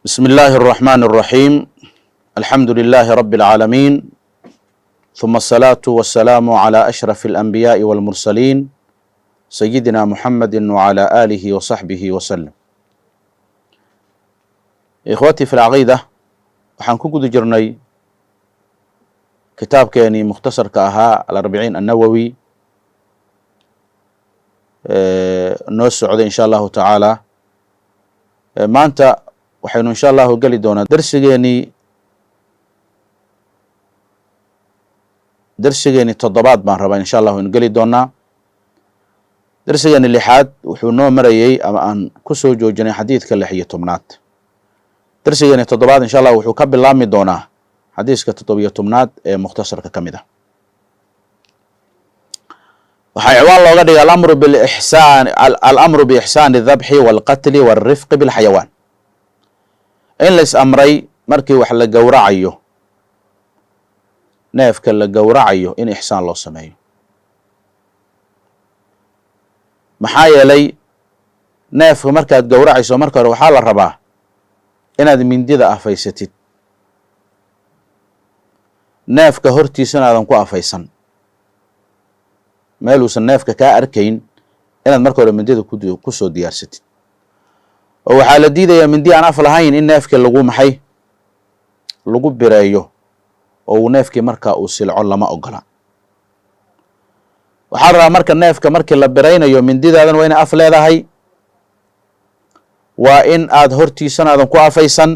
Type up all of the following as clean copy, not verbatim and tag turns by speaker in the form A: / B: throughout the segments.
A: بسم الله الرحمن الرحيم، الحمد لله رب العالمين، ثم الصلاة والسلام على أشرف الأنبياء والمرسلين، سيدنا محمد وعلى آله وصحبه وسلم. إخوتي في العقيدة، waxaan ku guda jirnay kitaabkeenii mukhtasarka ahaa Alarbaciin Annawowi noo socday. Insha Allahu tacaala maanta waxaynu insha Allahu geli doonaa darsigeenii toddobaad baan rabaa insha Allahu inu geli doonaa. Darsigeeni lixaad wuxuu noo marayey ama aan ku soo joojinay xadiidka 16aad. Darsigeeni toddobaad insha Allah wuxuu ka bilaabmi doonaa xadiiska 17aad ee mukhtasarka ka mid ah. Waxaa ciwaan looga dhigay alamru bilixsaan, alamru biixsaani adabxi walqatli walrifqi bilxayawaan, in la is amray markii wax la gowracayo, neefka la gowracayo, in ixsaan loo sameeyo. Maxaa yeelay neefka markaad gowracayso, marka hore waxaa la rabaa inaad mindida afaysatid, neefka hortiisana aadan ku afaysan, meel uusan neefka kaa arkayn inaad marka hore mindida ku soo diyaarsatid. Oo waxaa la diidayaa mindi aan af lahayn in neefkii lagu maxay lagu bireeyo oo uu neefkii markaa uu silco, lama ogola. Waxaa la rabaa marka neefka markii la biraynayo, mindidaadan waa inay af leedahay, waa in aad hortiisana aadan ku afaysan,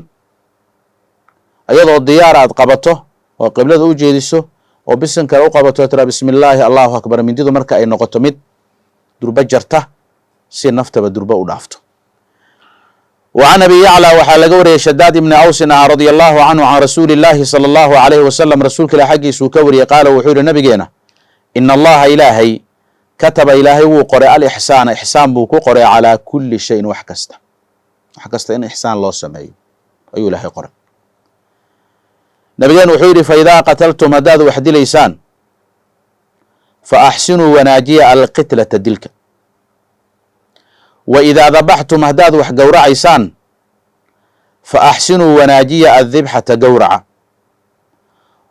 A: iyadoo diyaar aad qabato oo qiblada u jeediso oo bisin kale u qabato, tiraa "Bismi illaahi, Allahu akbar". Mindidu marka ay noqoto mid durba jarta si naftaba durba u dhaafto. Wa can Abi Yacla waxaa laga wariyey, Shadaad ibni Awsin ah, radia Allahu canhu, can rasuuli illaahi sala Allahu alayhi wasalam, rasuulka ilah xaggiisuu ka wariyey, qaala wuxuu yihi nabigeena: "Ina Allaha ilaahay kataba, ilaahay wuu qoray, alixsaana, ixsaan buu ku qoray, calaa kulli shayin, wax kasta, wax kasta in ixsaan loo sameeyo ayuu ilaahay qoray." Nabigeen wuxuu yidhi: "Fa idaa qataltum, haddaad wax dilaysaan, fa axsinuu, wanaajiya, alqitlata, dilka. Wa idaa dabaxtum, haddaad wax gowracaysaan, fa axsinuu, wanaajiya, addibxata, gowraca.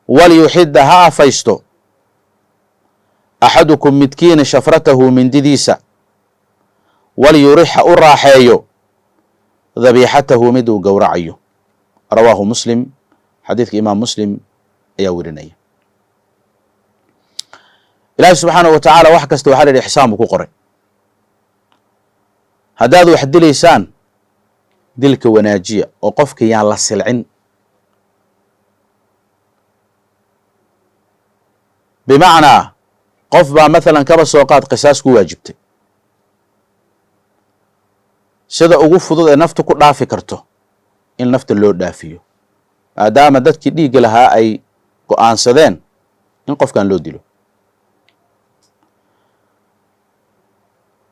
A: Walyuxidda, ha afaysto, axadukum, midkiina, shafratahu, mindidiisa. Walyurix, ha u raaxeeyo, dabiixatahu, miduu gowracayo." Rawaahu Muslim. Xadiidka Imaam Muslim ayaa werinaya. Ilaahi subxaanahu wa tacaala wax kasta waxaa la yidhi ixsaan buu ku qoray. Haddaad wax dilaysaan, dilka wanaajiya oo qofka yaan la silcin. Bimacnaa qof baa mathalan kaba soo qaad qisaas ku waajibtay. Sida ugu fudud ee nafta ku dhaafi karto in nafta loo dhaafiyo, maadaama dadkii dhiigga lahaa ay go-aansadeen in qofkan loo dilo.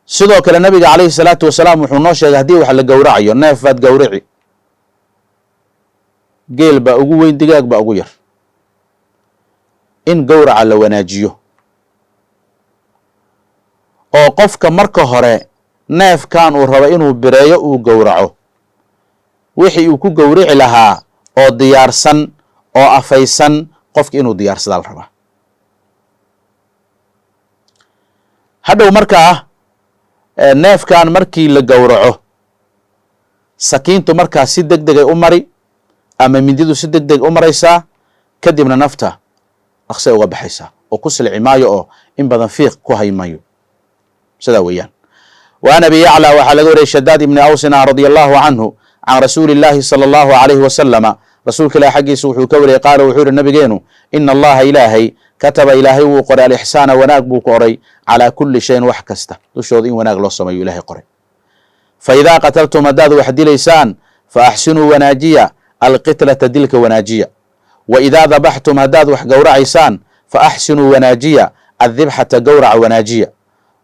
A: Sidoo kale nabiga calayhi salaatu wasalaam wuxuu noo sheegay haddii wax la gowracayo, neef baad gowraci, geel baa ugu weyn, digaag baa ugu yar, in gowraca la wanaajiyo oo qofka marka hore neefkan uu rabo inuu bireeyo, uu gowraco, wixii uu ku gowrici lahaa oo diyaarsan oo afaysan qofka inuu diyaarsadaa la rabaa. Hadhow markaa neefkan markii la gowraco, sakiintu markaa si deg degay u mari ama mindidu si deg deg u maraysaa, kadibna nafta dhaqsay uga baxaysaa oo ku silci maayo oo in badan fiiq ku hay mayo. Sidaa weeyaan. Wa an Abi Yacla waxaa laga wariyay, Shadaad ibni Awsin ah, radia Allahu canhu, can rasuuli illaahi sala Allahu alayhi wasalama, rasuulka ilah xaggiisa wuxuu ka wariyey, qaala wuxuu yihi nabigeenu: "Ina Allaha ilaahay kataba, ilaahay wuu qoray, alixsaana, wanaag buu qoray, calaa kulli shayin, wax kasta dushooda in wanaag loo sameeyo ilahay qoray. Fa idaa qataltum, haddaad wax dilaysaan, fa axsinuu, wanaajiya, alqitlata, dilka wanaajiya. Wa idaa dabaxtum, haddaad wax gowracaysaan, fa axsinuu, wanaajiya, addibxata, gowraca wanaajiya.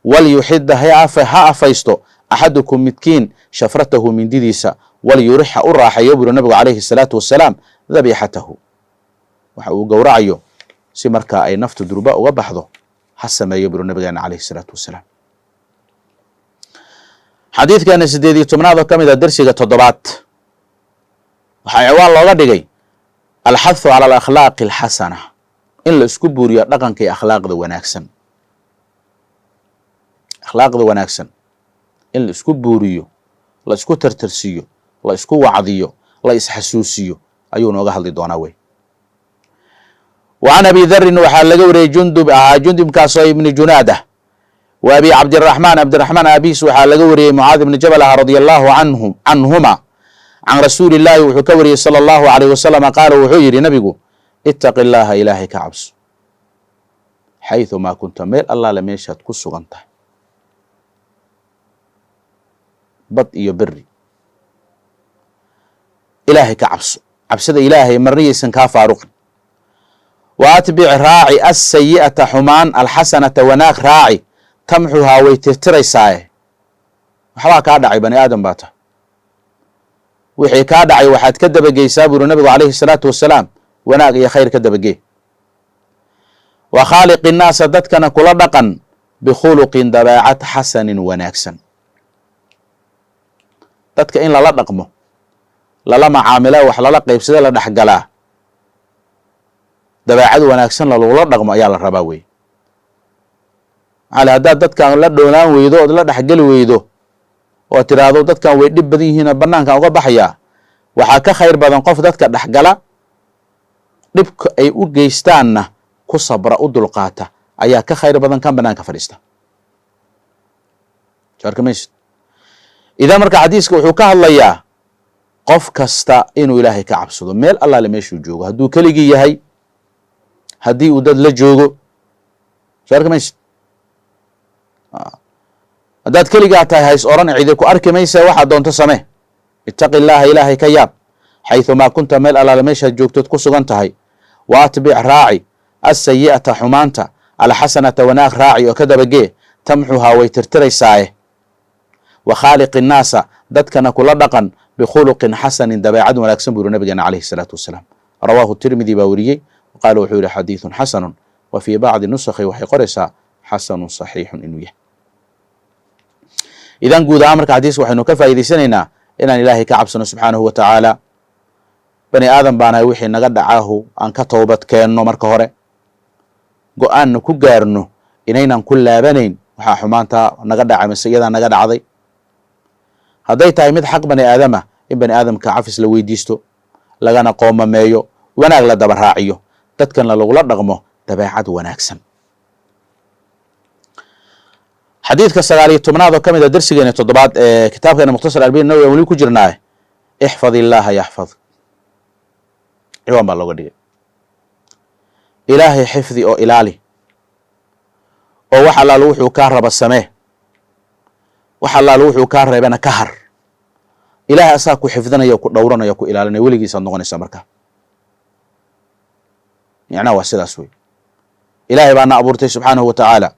A: Walyuxida, ha afaysto, axadukum, midkiin, shafratahu, mindidiisa. Walyurix, ha u raaxeeyo," buri nabigu calayhi salaatu wasalaam, "dabiixatahu, waxa uu gowracayo, si markaa ay naftu durba uga baxdo ha sameeyo," buri nabigeena calayhi salaatu wasalaam. Xadiidkeena 18aad oo ka mid a dersiga toddobaad. Waxaa ciwaan looga dhigay alxathu cala alakhlaaqi alxasana, in la isku buuriyo dhaqanka iyo akhlaaqda wanaagsan. Akhlaaqda wanaagsan in la isku buuriyo, la isku tartarsiiyo, la isku wacdiyo, la isxasuusiyo ayuu nooga hadli doonaa wey. Wa can Abi Darin waxaa laga wariyey, Jundub ahaa, Jundubkaasoo ibni Junaada, wa Abi Cabdiraxmaan, Cabdiraxmaan aabiis waxaa laga wariyey, Mucaad ibni Jabal ah, radia allahu canhu canhuma, can rasuuli illaahi wuxuu ka wariyey sala allahu alayh wasalama, qaala wuxuu yidhi nabigu: "Ittaqi llaaha, ilaahay ka cabso, xayثumaa kunta, meel allaale meeshaad ku sugan tahay, bad iyo beri, ilaahay ka cabso. Cabsida ilaahay marniyaysan kaa faaruqin. Wa atbic, raaci, asayi'ata, xumaan, alxasanata, wanaag raaci, tamxuhaa, way tirtiraysaaye." Waxbaa kaa dhacay, bani aadam baa tahay, wixii kaa dhacay waxaad ka dabageysaa, buu yuri nabigu calayhi salaatu wasalaam, wanaag iyo khayr ka dabagee. "Wa khaaliqi nnaasa, dadkana kula dhaqan, bikhuluqin, dabeecad, xasanin, wanaagsan." Dadka in lala dhaqmo, lala macaamila, wax lala qaybsada, la dhexgalaa, dabeecad wanaagsan lalagula dhaqmo ayaa la rabaa wey. Maxaa haddaad dadkan la dhoonaan weydo ood la dhexgeli weydo oo tiraahdo dadkan way dhib badan yihiin oo banaankan uga baxayaa, waxaa ka khayr badan qof dadka dhexgala, dhibka ay u geystaanna ku sabra, u dulqaata ayaa ka khayr badan kan banaanka fadhiista. Soo arki maysid? Idan marka xadiiska wuxuu ka hadlayaa qof kasta inuu ilaahay ka cabsado meel allaale meeshuu joogo, hadduu keligii yahay, haddii uu dad la joogo. Soo arki maysid? Haddaad keligaa tahay, hays oran cidi ku arki maysa, waxaad doonto samee. "Ittaqi illaaha, ilaahay ka yaab, xayثumaa kunta, meel allaale meeshaad joogtood ku sugan tahay. Wa atbic, raaci, asayi'ata, xumaanta, alxasanata, wanaag raaci oo ka dabagee, tamxuhaa, way tirtiraysaaye. Wa khaaliqi innaasa, dadkana kula dhaqan, bikhuluqin xasanin, dabeecad wanaagsan," buu yuri nabigeena calayhi salaatu wasalaam. Rawaahu Tirmidi baa weriyey. Qaala wuxuu yihi: "Xadiiثun xasanun." Wa fii bacdi nusakhi waxay qoraysaa xasanun saxiixun inuu yahay. Idan guud ahaan marka xadiiska waxaynu ka faa'iidaysanaynaa inaan ilaahay ka cabsano subxaanahu wa tacaala. Bani aadam baanahay, wixii naga dhacaahu aan ka toobad keenno marka hore, go-aanna ku gaarno inaynan ku laabanayn waxaa xumaanta naga dhacay mise iyadaa naga dhacday. Hadday tahay mid xaq bani aadama, in bani aadamka cafis la weydiisto, lagana qoomameeyo, wanaag la daba raaciyo, dadkana lagula dhaqmo dabeecad wanaagsan. Xadiidka 19aad oo ka mid a darsigeena toddobaad ee kitaabkeena Mukhtasar Arbaciin Nawawi aan weli ku jirnaa, "Ixfad illaaha yaxfad" ciwaan baa looga dhigay. Ilaahay xifdi oo ilaali, oo wax allaal wuxuu kaa raba samee, wax allaal wuxuu kaa reebana ka har. Ilaahay asaa ku xifdinaya, ku dhowranaya, ku ilaalinaya, weligiisaad noqonaysaa. Markaa micnaha waa sidaas wey. Ilaahay baana abuurtay subxaanahu wa tacaala,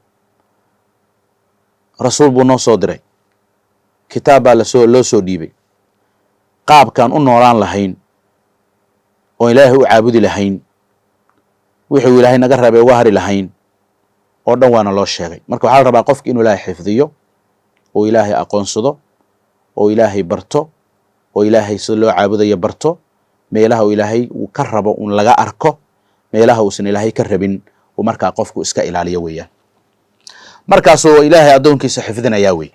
A: rasuul buu noo soo diray, kitaab baa loo soo dhiibay, qaabkaan u noolaan lahayn oon ilaahay u caabudi lahayn, wuxuu ilaahay naga reebay uga hari lahayn oo dhan waana loo sheegay. Marka waxaa la rabaa qofki inuu ilaahay xifdiyo, oo ilaahay aqoonsado, oo ilaahay barto, oo ilaahay sida loo caabudayo barto, meelaha uu ilaahay uu ka rabo un laga arko, meelaha uusan ilaahay ka rabin uu markaa qofku iska ilaaliyo weeyaan. Markaasuu ilaahay addoonkiisa xifdinayaa wey.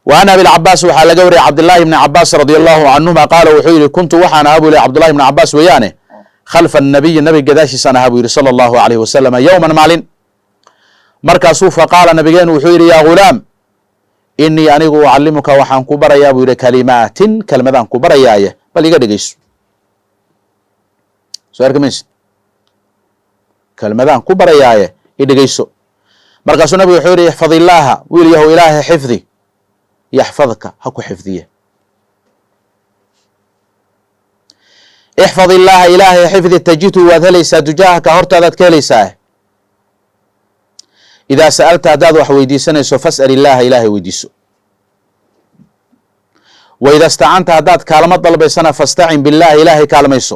A: Wa can Abilcabaas waxaa laga wariyay, Cabdillahi bni Cabaas radia allahu canhuma, qaala wuxuu yihi: "Kuntu waxaan ahaa," buu yihi, Cabdullahi bni Cabaas weeyaane, "khalfa annabiyi, nabiga gadaashiisaan ahaa," buu yihi, "sala allahu alayhi wasalama, yowman, maalin." Markaasuu faqaala, nabigeenu wuxuu yidhi: "Yaa ghulaam, inii anigu ucallimuka, waxaan ku barayaa," buu yidhi, "kalimaatin, kelmadaan ku barayaaye, bal iga dhegeyso." Soo arki maysid? Kelmadaan ku barayaaye i dhegeyso. Markaasuu nabigu wuxuu yidhi: "Ixfad illaaha, wiil yahow, ilaahay xifdi, yaxfadka, ha ku xifdiye. Ixfad illaaha, ilaahay xifdi, tajidhu, waad helaysaa, tujaahaka, hortaadaad ka helaysaa. Idaa sa'alta, haddaad wax weydiisanayso, fas'al illaaha, ilaahay weydiiso. Wa ida stacanta, haddaad kaalmo dalbaysana, fastacin billahi, ilaahay kaalmayso.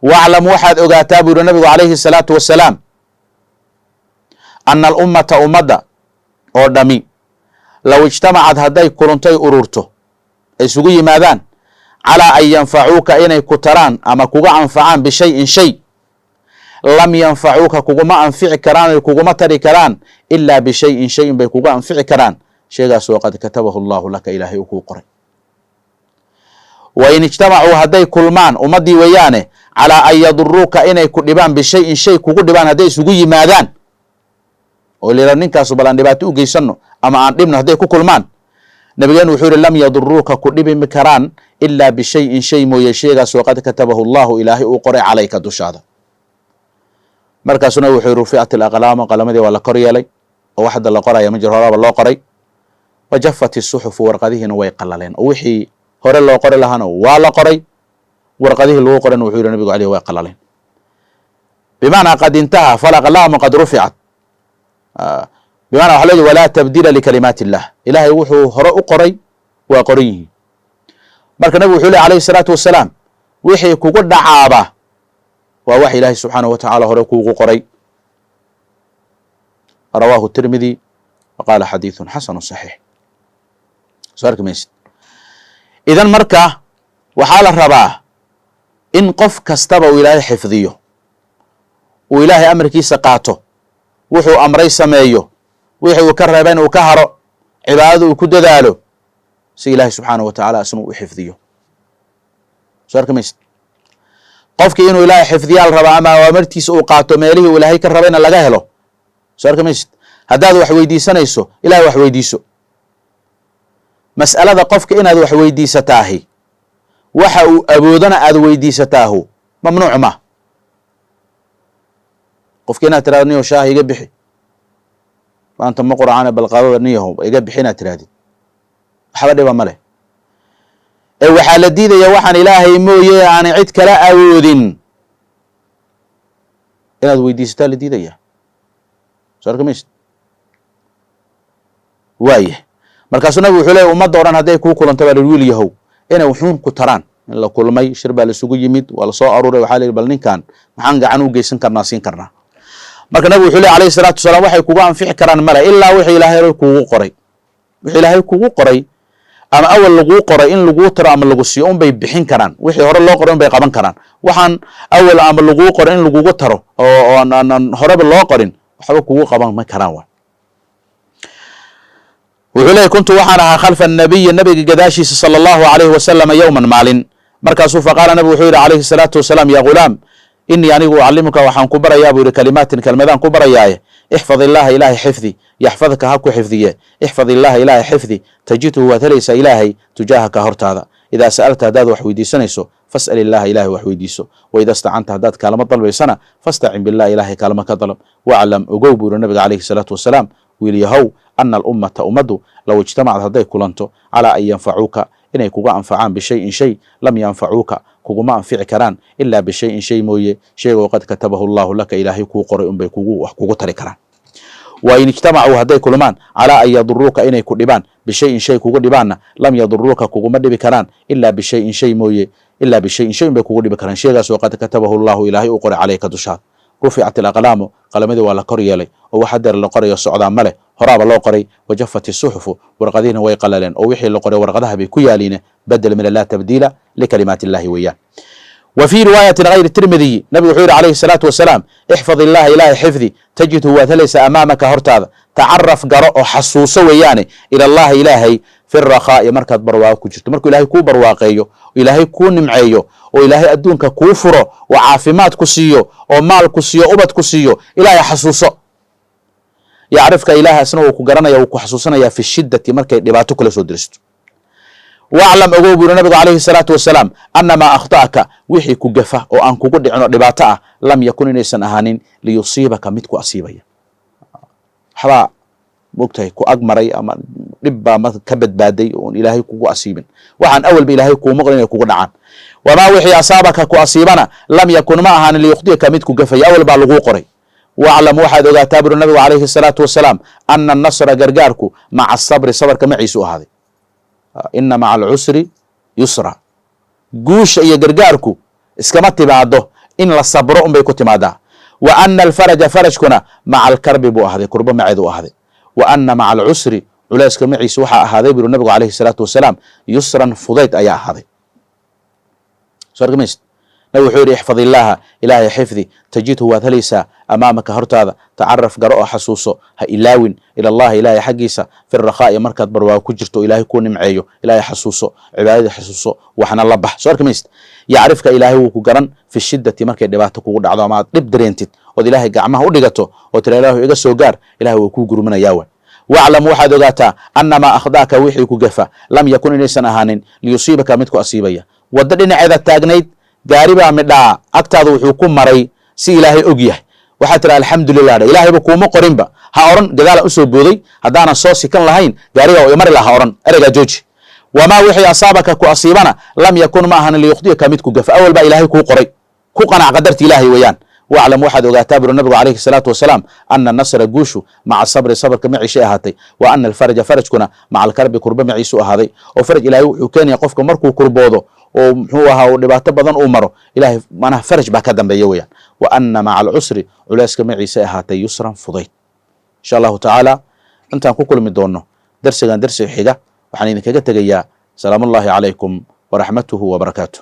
A: Waclam, waxaad ogaataa," buu yihi nabigu calayhi salaatu wasalaam, "ana alummata, ummadda oo dhami, low ijtamacad, hadday kuluntay, ururto, ay isugu yimaadaan, Calaa an yanfacuuka, inay ku taraan ama kuga anfacaan, bishayin shay, lam yanfacuuka, kuguma anfici karaan oy kuguma tari karaan, ilaa bishayin shayin bay kuga anfici karaan, shaygaasoo qad katabahu allahu laka, ilaahay uu kuu qoray. Wain ijtamacuu, hadday kulmaan ummaddii weeyaane, calaa an yaduruuka, inay ku dhibaan, bishayin shay kugu dhibaan hadday isugu yimaadaan oo lira ninkaasu bal aan dhibaato u geysano ama aan dhibno, hadday ku kulmaan, nabigeenu wuxuu yihi, lam yaduruuka, ku dhibi karaan, ilaa bishayin shay mooye, shaygaasoo qad katabahu allahu, ilaahay uu qoray, calayka, dushaada. Markaasuna wuxuu yihi, ruficat alaqlaamu, qalamadii waa la kor yeelay oo wax hadda la qoraya ma jiro, horaaba loo qoray. Wajafat isuxufu, warqadihiina way qalaleen oo wixii hore loo qori lahaana waa la qoray, warqadihii lagu qorayna, wuxuu yihi nabigu aleyh, way qalaleen. Bimacnaa qad intaha, falaqlaamu qad ruficat. Bimacnaa waxa loo walaa tabdiila likalimaat illah, ilaahay wuxuu hore u qoray waa qoran yihiin. Marka nabigu wuxuu ley alayhi salaatu wasalaam, wixii kugu dhacaaba waa wax ilaahay subxaanahu wa tacaala hore kuugu qoray. Rawaahu Tirmidi wa qaala xadiiثu xasanu صaxiix. Soo arki maysid. Idan marka waxaa la rabaa in qof kastaba uu ilaahay xifdiyo, uu ilaahay amarkiisa qaato, wuxuu amray sameeyo, wixii uu ka reeba in uu ka haro, cibaadada uu ku dadaalo, si ilaahay subxaanahu wa tacaala isna u xifdiyo. Soo arki maysid. Qofkii inuu ilaahay xifdiyaa la rabaa ama awaamirtiisa uu qaato, meelihii uu ilaahay ka rabayna laga helo. Soo arki maysid. Haddaad wax weydiisanayso, ilahay wax weydiiso. Mas'alada qofka inaad wax weydiisataahi, waxa uu awoodana aad weydiisataahu, mamnuuc ma. Qofka inaad tirahdo, niyow, shaah iga bixi maanta, ma qur'aane, balqaadada niyahow iga bixi, inaad tirahdid waxba dhiba ma leh. Ee waxaa la diidaya waxaan ilaahay mooye aanay cid kala awoodin inaad weydiisataa la diidaya. Soo arka maysid. Waayah, markaasuu nabigu wuxuu leey, ummadda o dhan hadday kuu kulanto, baa la wiil yahow, inay wuxuun ku taraan. In la kulmay, shir baa laisugu yimid, waa lasoo aruuray, waxaa la yidhi, bal ninkan maxaan gacan u geysan karnaa, siin karnaa? Marka nabigu wuxuu ley alayhi salaatu wasalaam, waxay kugu anfici karaan male ilaa wixii ilaahay kugu qoray. Wixii ilaahay kugu qoray ama awal laguu qoray in laguu taro ama lagu siiyo unbay bixin karaan. Wixii hore loo qoray unbay qaban karaan. Waxaan awal ama laguu qoray in lagugu taro oo aan horeba loo qorin, waxba kugu qaban ma karaan. Wa wuxuu leeyay, kuntu, waxaan ahaa, khalfa nabiyi, nabiga gadaashiisa, sala allahu alayhi wasalama, yowman, maalin. Markaasuu faqaala, nabigu wuxuu yidhi calayhi salaatu wasalaam, yaa ghulaam, inii, anigu, ucallimuka, waxaan ku barayaa, buu yihi, kalimaatin, kelmadaan ku barayaaye. Ixfad illaha, ilaahay xifdi, yaxfadka, ha ku xifdiye. Ixfad illaha, ilaahay xifdi, tajidhu, waad helaysaa ilaahay, tujaahaka, hortaada. Idaa sa'alta, haddaad wax weydiisanayso, fas'al illaha, ilahay wax weydiiso. Waida stacanta, haddaad kaalmo dalbaysana, fastacin billah, ilahay kaalmo ka dalab. Waclam, ogow, buu yihi nabiga calayhi salaatu wasalaam, wiil yahow, ana alummata, ummaddu, low ijtamacad, hadday kulanto, calaa an yanfacuuka, inay kuga anfacaan, bishayin shay, lam yanfacuuka, kuguma anfici karaan, ilaa bishayin shay mooye, shaygoo qad katabahu allahu laka, ilaahay kuu qoray unbay kugu wax kugu tari karaan. Wa in ijtamacuu, hadday kulmaan, calaa an yaduruuka, inay ku dhibaan, bishayin shay kugu dhibaanna, lam yaduruuka, kuguma dhibi karaan, ilaa bishayin shay mooye, ilaa bishayin shay unbay kugu dhibi karaan, shaygaasoo qad katabahu allahu, ilaahay uu qoray, calayka, dushaada. Ruficat alaqlaamu, qalamadii waa la kor yeelay oo wax hadeer la qorayo socdaa ma leh, horaaba loo qoray. Wajafat isuxufu, warqadihiina way qalaleen oo wixii la qoray warqadaha bay ku yaaliine. Bedel min laa tabdiila likalimaat illahi weeyaan. Wa fii riwaayatin gayri Tirmidiyi, nabigu wuxuu yihi calayhi salaatu wasalaam, ixfad illaha, ilaahay xifdi, tajidhu, waad helaysaa, amaamaka, hortaada. Tacaraf, garo oo xasuuso weeyaane, ila allahi, ilaahay, fi rakhaa'i, markaad barwaaqo ku jirto. Markuu ilaahay kuu barwaaqeeyo, ilaahay kuu nimceeyo oo ilaahay adduunka kuu furo oo caafimaad ku siiyo oo maal ku siiyo, ubad ku siiyo, ilaahay xasuuso. Yacrifka, ilaah isna wuu ku garanaya, wuu ku xasuusanaya, fi shiddati, markay dhibaato kula soo diristo. Waclam, ogow, buu yiri nabigu calayhi salaatu wasalaam, ana maa akhta'aka, wixii ku gafa oo aan kugu dhicin oo dhibaato ah, lam yakun, inaysan ahaanin, liyusiibaka, mid ku asiibaya. Waxbaa mogtahay ku ag maray ama dhib baa ma ka badbaaday oon ilaahay kugu asiibin. Waxaan awalba ilaahay kuuma qorin inay kugu dhacaan. Wamaa, wixii, asaabaka, ku asiibana, lam yakun, ma ahaanin, liyukhdiyaka, mid ku gafaya, awal baa laguu qoray. Waclam, waxaad ogaataa, buri nabigu calayhi salaatu wasalaam, ana anasra, gargaarku, maca asabri, sabarka maciisu ahaaday. Ina maca alcusri yusra. Guusha iyo gargaarku iskama timaado, in la sabro unbay ku timaadaa. Wa ana alfaraja, farajkuna, maca alkarbi buu ahday, kurbo maceedu ahday. Wa ana maca alcusri, culayska maciisa waxaa ahaaday, buri nabigu calayhi salaatu wasalaam, yusran, fudayd ayaa ahaaday. Soo arkamaysid, Nabig wuxuu yidhi: "Ixfad illaaha, Ilaahay xifdi, tajidhu, waad helaysaa, amaamaka, hortaada. Tacaraf, garo oo xasuuso, ha ilaawin, ila Allahi, Ilaahay xaggiisa, fi rakhaa'i, markaad barwaago ku jirto oo Ilaahay kuu nimceeyo. Ilaahay xasuuso, cibaadadii xasuuso, waxna la bax." Soo arkamaysid, yacrifka, Ilaahay wuu ku garan, fi shiddati, markay dhibaato kugu dhacdo ama aad dhib dareentid ood Ilaahay gacmaha u dhigato oo tira: "Ilaahu, iga soo gaar," Ilahay wuu kuu gurminayaa waay. Waclam, waxaad ogaataa, annamaa akhdaaka, wixii ku gafa, lam yakun, inaysan ahaanin, liyusiibaka, mid ku asiibaya. Waddo dhinaceeda taagnayd, gaari baa midhaa agtaada wuxuu ku maray si Ilaahay og yahay. Waxaad tira: "Alxamdulilah." Dha, Ilaahayba kuuma qorinba. Ha odhan: "Gadaalaan usoo booday, haddaanan soo sikan lahayn gaarigaa waa imari laha." Ha odhan ereygaa, jooji. Wamaa, wixii, asaabaka, ku asiibana, lam yakun, ma ahanin, liyukhdiyaka, mid ku gafa. Awal baa Ilaahay kuu qoray. Ku qanac qadarta Ilaahay weeyaan. Waclam, waxaad ogaataa, buru Nabigu calayhi salaatu wasalaam, ana nasra, guushu, maca sabri, sabrka maciishay ahaatay, wa ana alfaraja, farajkuna, maca alkarbi, kurba maciisu ahaaday. Oo faraj Ilaahay wuxuu keenaya qofka markuu kurboodo oo muxuu ahaa uu dhibaato badan uu maro, Ilahay manaha faraj baa ka dambeeya weeyaan. Wa ana maca alcusri, culayska maciisay ahaatay, yusran, fudayd. Insha Allahu tacaala, intaan ku kulmi doono darsigan darsiga xiga, waxaan idinkaga tegayaa salaamullahi calaykum waraxmatuhu wabarakaatuh.